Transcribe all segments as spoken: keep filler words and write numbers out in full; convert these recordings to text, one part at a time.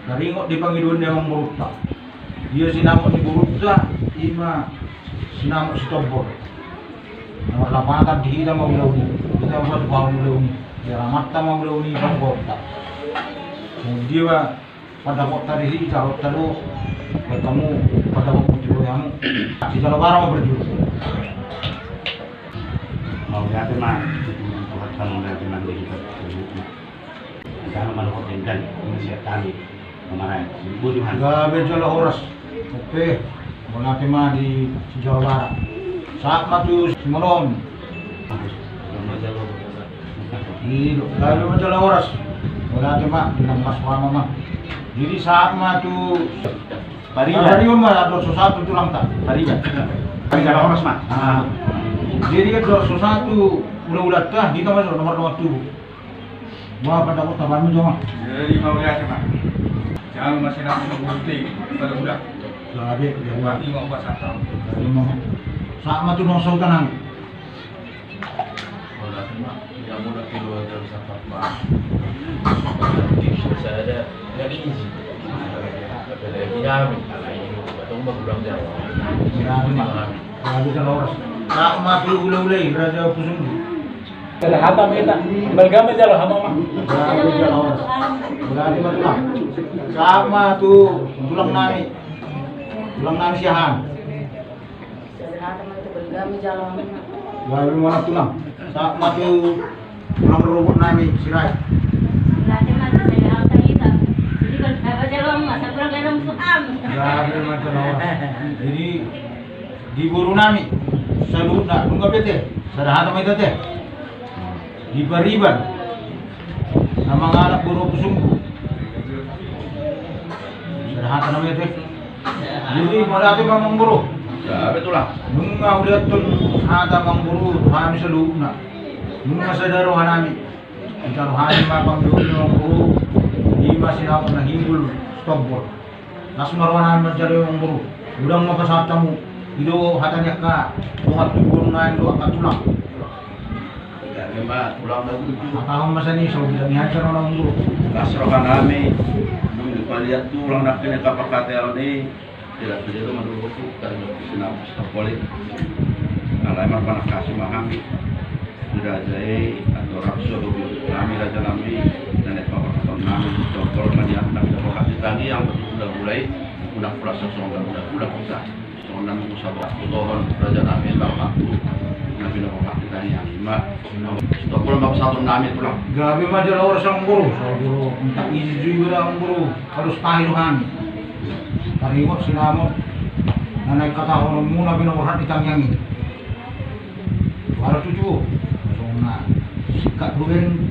Taringot di pangidoan ni amangborunta. Ia sinamot ni borunta, ima sinamot Sitombor. Na marlapatan di hita ma ulaon i. Hita ma patupaon ulaon i. Ia amanta ma ulaon i patupaonta. Molo dia ma pandapotta disi, taronta do. Baen hamu pandapotmu, tiruhon hamu. Sijalo bara ma parjolo. Mauliate ma. Tuhan, mauliate ma di hita. Angka na manopot denggan, masiat hami mamarai. Boti ma. Gabe jala horas. Oke. Mauliate ma di sijalo bara. Sahat ma tu Simon on. Gabe ma jala horas. Mauliate ma di nang mas wama ma. Jadi sahat ma tu Pariban. Pariban ma, dua ratus satu tulangta. Pariban. Pariban horas ma. Jadi dua ratus satu ulaulanta, hita ma nomor nomor tubuh. Wah, pada kota Bandung, Jong. Jadi mauliate ma. Jalo ma sinamot, boti, pada budak. Jadi, jadi. Mati mau pas atau. Jadi mau. Sama tu nong sautan. Mauliate ma, ia mauliate do jala sahat ma. Sada, jadi isi. Apalagi hami, alai, batong ma bulan Jawa. Jadi ma. Jadi jala horas. Sahat ma tu ulaula i, Raja Pusunggu. Sada hata ma hita, balga ma jala hata ma. Gabe jala horas. Mauliate ma tulang. Sahat ma tu tulang nami. Tulang nami Siahaan. Sada hata ma hita, balga ma jala hata ma. Gabe ma tulang. Sahat ma tu tulang rorobot nami Sirait. Mauliate ma, sada hata ma hita. Jadi balga ma jala hata ma, sakurang garam suham. Gabe ma jala horas. Jadi di boru nami saluhutna, nunga be te, sada hata ma hita te. Di Pariban, na mangalap boru Pusunggu. Sada hata nama itu. Jadi mauliate ma amangboru. Gabe tulang. Nunga huliathon hata amangboru tu hami saluhutna. Nunga sada roha nami. Hita roha nami ma pangidoan ni amangboru. Ima sinamot na hibul Sitombor. Las ma roha nami manjalo amangboru. Godang ma pasahat hamu. I do hata ni angka dongan tubu nami do angka tulang. Gabe ma tulang na tuju. Hatahon ma sian i, so bilang i hajar na amangboru. Las roha nami. Dung dipaliat tulang nangkin angka parhata on i. Tidak beda do manurutku, karena sinamot Sitombor i. Alai marpanangkasi ma hami. Di raja i, andorang so dohot hami raja nami, na naeng paborhaton nami, Sitombor ma nian, na pinaborhat di tangiang, batu hulahula i, unang pola sasongon hulahula hita. Songon na mangusabon, hutohon raja nami, na pinaborhat di tangiang i ma. Sitombor ma pasahaton nami tulang. Gabe ma jala horas amangboru. Amangboru, minta izin jui ma amangboru. Harus tahi do hami. Taringot sinamot na naeng hatahononmuna pinaborhat di tangiang i. Baru tutu. Songon na singkat bulan,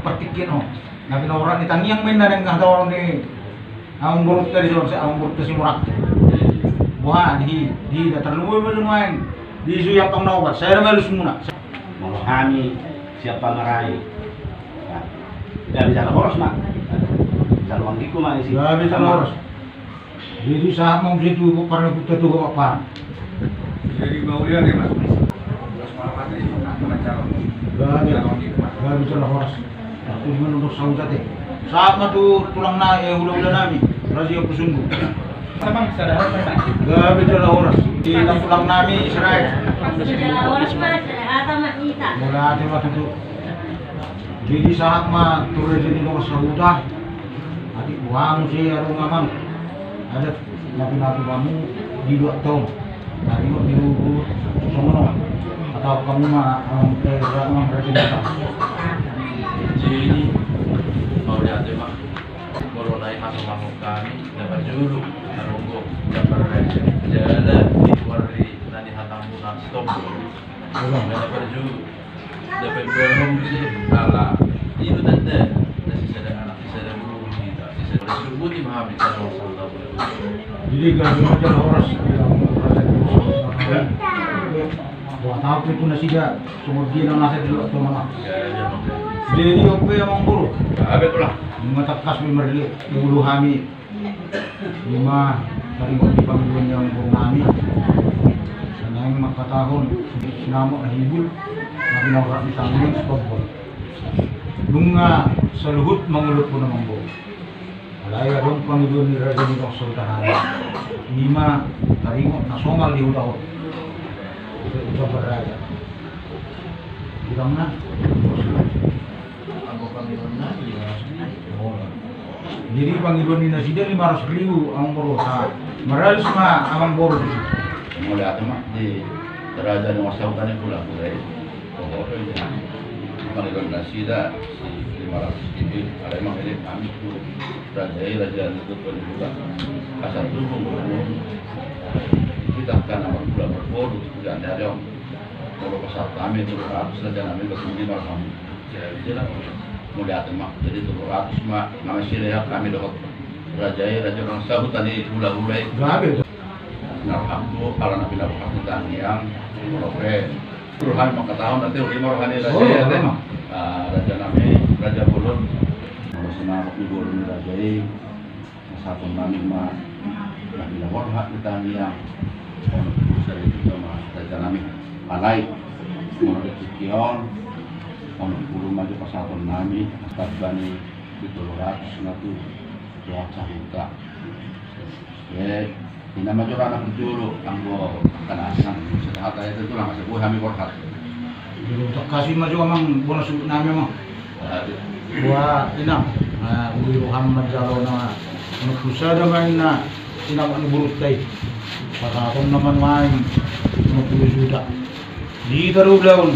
partingkian on. Na pinaborhat di tangiang ma inna naeng hatahonon ni amangborunta dison, si amangborunta Simorangkir. Boha di, di, tarlumobi ma nuaeng. Di suhi ampang na opat, sada ma alusmuna. Molo hami sian pamarai. Gabe jala horas ma. Jala anggiku ma disi. Gabe jala horas. Jadi sahat ma muse tu parneputta tu bapak. Jadi mauliate ma. Gabe, gabe jala horas. Aku di mana untuk sahuta te. Sahat ma tu tulang na, eh, hulahula nami. Raja Pusunggu. Gabe jala horas. Di tulang nami Sirait. Jala horas ma, sada hata ma hita. Mauliate ma tutu. Jadi sahat ma tu raja ni dongan sahuta. Atik boha muse adong amang adat na pinatupa hamu di dua taon. Taringot di uhum songon on. Atau hamu ma amang, eh, amang raja ni dongan. Jadi mauliate ma. Molo na i hasomahon hami na parjolo, na ronggo, na parraja. Jala di warri na nihatamuna Sitombor. Na parjolo. Dapot baru muse ala i do tanda na sisada anak, sisada boru hita, sisada. Subuti ma hami, sisada. Jadi gabe ma jala horas. Buat apa itu nasida? Semua dia na masa dulu atau mana? Jadi ope amangboru. Gabe tulang. Ima tangkas ma marliat ulu hami. Ima taringot di pangidoan ni amangboru nami. Naeng manghatahon sinamot na hibul na pinaborhat di tangiang Sitombor. Nunga saluhut mangulahon amangboru. Alai adong pangidoan ni raja ni bangso hutahana. Ima taringot na somal di huta on. Huta baraja. Bilang na. Jadi pangidoan ni nasida lima ratus ribu amang boru. Maralus ma amang boru. Mulai atau mah di raja ni masa hutan itu lah mulai. Pokoknya, mangido nasida si lima ratus ribu, alai mangirim hami tu raja i, raja ni tu pun juga. Asal tu pun kita kan nama pula berboru, tidak ada yang mau pasahat hami tu ratus raja nami bertemu lima ratus hami. Jadi, jelas. Mulai atau mah, jadi tu ratus mah, nama sila ya kami dohot raja i, raja orang sahutan i, hula-hula i. Gabe. Nah, aku, ala na pinapakas ni tangiang, oke. Rohani mangkatahon, nanti rohani, rohani raja i, ate. Raja nami, raja bolon. Molo sinamot ni bolon ni raja i, pasahaton nami ma, na pinaborhat ni tangiang. Onom pulu sada juta ma raja nami. Alai, molo di tingki on, onom pulu ma jo pasahaton nami, tamba ni di tolu ratus na tu, dohot sahuta. Eh, ina ma jo rana pujolo, anggo kana asang, sehat aja tu lang, asa boi hami borhat. Jadi, untuk kasih ma jo amang bona suhut nami, amang. Aduh. Wah, ina. Nah, uli roham manjalo na. Untuk pusada main na. Sinamot ni borunta i. Pasahaton nama main. Onom pulu juta. Di taru daun.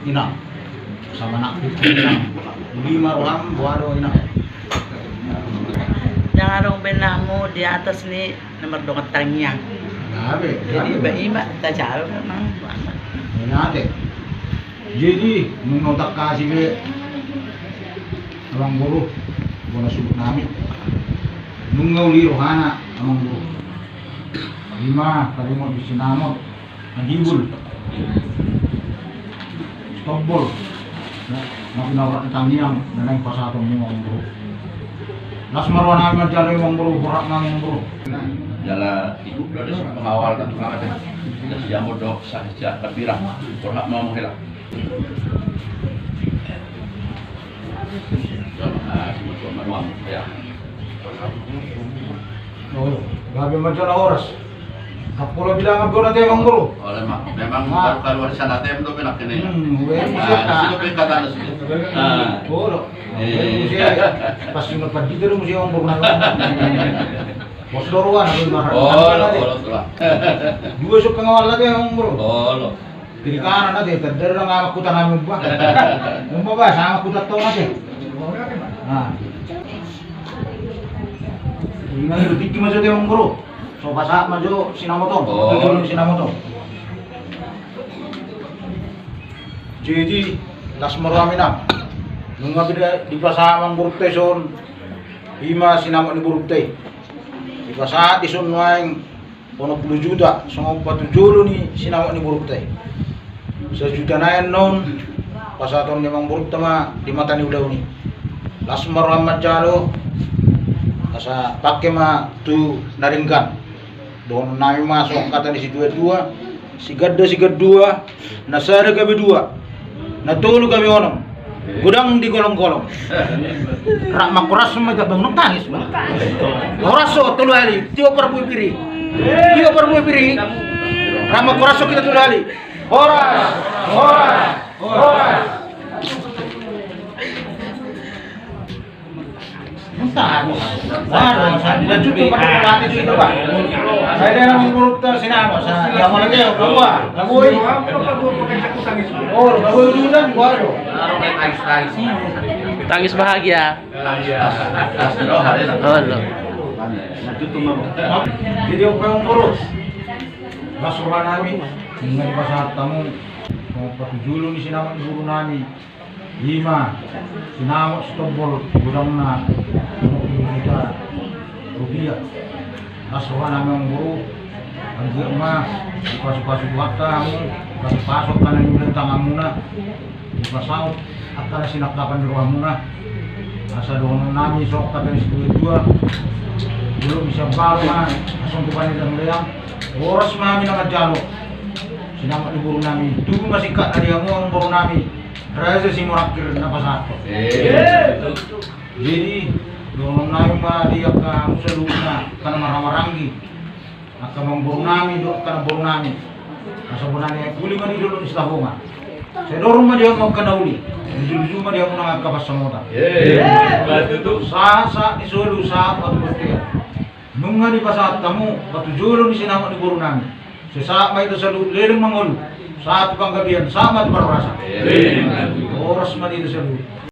Ina. Sama nak. Ina. Uli ma roham, boha do ina. Jangan dong benamu di atas ni. Na mardongan tangiang. Jadi iba-iba tajalo memang. Jadi nunga hutangkasi be amang boru, bona suhut nami. Nunga uli rohana amang boru. Ima taringot di sinamot. Manghibul. Tombol. Na, na pinaborhat ni tangiang, na naeng pasahatonmu amang boru. Las ma roha nami manjalo amang boru, borhat ma amang boru. Jala ibu dari pengawal dan pengawas ya. Dari siamo dok, saya siap, tapi lah. Borhat ma amang hela. Jala, ah, semua cuma doang, ya. Oh, gabe ma jala horas. Sappulu bilangan do na te amang boru. Memang baru kaluar sana tem do benak ini. Hmm, ue. Di situ pe kata na sudah. Bodo. Pas cuma padi tu mesti amang boru. Bos doruan. Oh, dua suka ngawal lagi amang boru. Kiri kanan ate, terdera nga makuta nami umba. Umba ba, sama kuta tau ate. Nah. Ingat itu tinggi ma jo te amang boru. So pasahat ma jo sinamot on. Oh. Sinamot on. Jadi, las ma roha nami. Nunga pe dipasahat amang borunta i son. Ima sinamot ni borunta i. Dipasahat i son nuaeng. Onom pulu juta, songon patujolo ni sinamot ni borunta i. Sajuta nai annon, pasahaton ni amang borunta ma di mata ni ulaon i. Las ma roham manjalo, asa pake ma tu na denggan. Dohonon nami ma songon hata ni situa-tua, siganda sigandua, na sada gabe dua, na tolu gabe onom. Godang di golong-golong. Rap mangkorashon ma, gabang nang tangis ma. Horas ho tolu hali, tiop parbue piri. Tiop parbue piri. Rap mangkorashon hita tolu hali. Horas, horas, horas. Baru, sa-, lanjut tu pakai pelatih tu itu, Pak. Saya dia orang guru tersinamo, sa-, yang mana dia? Gabua, gabua ini. Oh, gabua itu kan, gua ada. Tangis bahagia. Oh, lo. Jadi, orang guru. Mas roha nami, ingat pas tamu, mau pakai dulu ni sinamot guru nami. Ima, sinamot sitombol, godangna, onom pulu juta rupiah. Las roha nami amang boru, anggiat ma, dipasu-pasu Tuhanta hamu, dipasu-pasu angka na niula ni tanganmuna, dipasaut angka na sinangkapan ni rohamuna. Asa dohonon nami songon hata ni situa-tua, jolo bisa baru ma, asa on tu panidang leang, horas ma hami na manjalo. Sinamot ni boru nami, tubu ma singkat na di hamu amang boru nami. Raja Simorangkir na pasahathon. Eh. Jadi, Dohonon nami ma di angka hamu saluhutna, angka na marhahamaranggi, angka amangboru nami dohot angka namboru nami. Asa bona ni aek uli ma di dolok ni Sitahongan. Sai dor ma di hamu angka na uli, ujur-ujur ma di hamu nang angka pansamotan. Sahat-sahat ni solu sahat ma tu bontean. Nunga dipasahat hamu patujolo ni sinamot ni boru nami, sai sahat ma hita saluhut leleng mangolu, sahat tu panggabean, sahat ma tu parhorasan. Horas ma di hita saluhut.